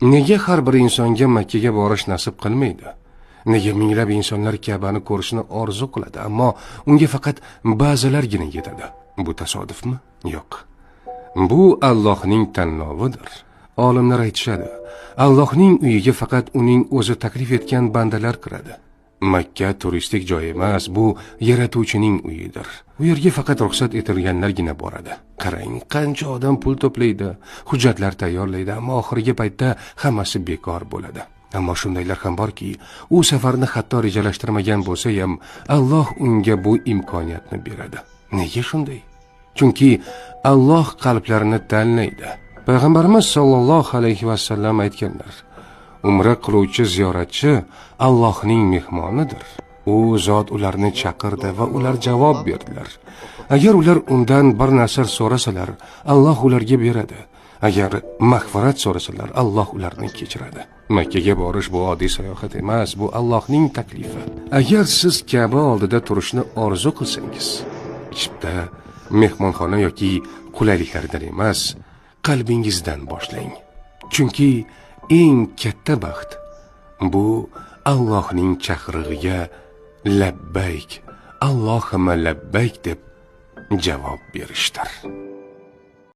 Nega har bir insonga Makkaga borish nasib qilmaydi? Nega minglab insonlar Ka'bani ko'rishni orzu qiladi, ammo unga faqat ba'zilargina yetadi? Bu tasodifmi? Yo'q. Bu Allohning tanlovidir. Olimlar aytishadi, Allohning uyiga faqat uning o'zi taklif etgan bandalar kiradi. Makka turistik joy emas, bu yaratuvchining uyidir. U yerga faqat ruxsat etilganlargina boradi. Qarang, qancha odam pul to'playdi, hujjatlar tayyorlaydi, ammo oxirgi paytda hammasi bekor bo'ladi. Ammo shundaylar ham borki, u safarni hatto rejalashtirmagan bo'lsa ham, Alloh unga bu imkoniyatni beradi. Nega shunday? Chunki Alloh qalblarni tanlaydi. Payg'ambarimiz sollallohu alayhi vasallam aytganlar: Umra qiluvchi ziyoratchi Allohning mehmonidir. U zot ularni chaqirdi va ular javob berdilar. Agar ular undan bir narsa so'rasalar, Alloh ularga beradi. Agar mag'firat so'rasalar, Alloh ularni kechiradi. Makkaga borish bu oddiy sayohat emas, bu Allohning taklifi. Agar siz Ka'ba oldida turishni orzu qilsangiz, chipta, mehmonxona yoki qulayliklardan emas, qalbingizdan boshlang. Chunki eng katta baxt bu Allohning chaqirig'iga labbayk, Allohimma labbayk deb javob berishdir.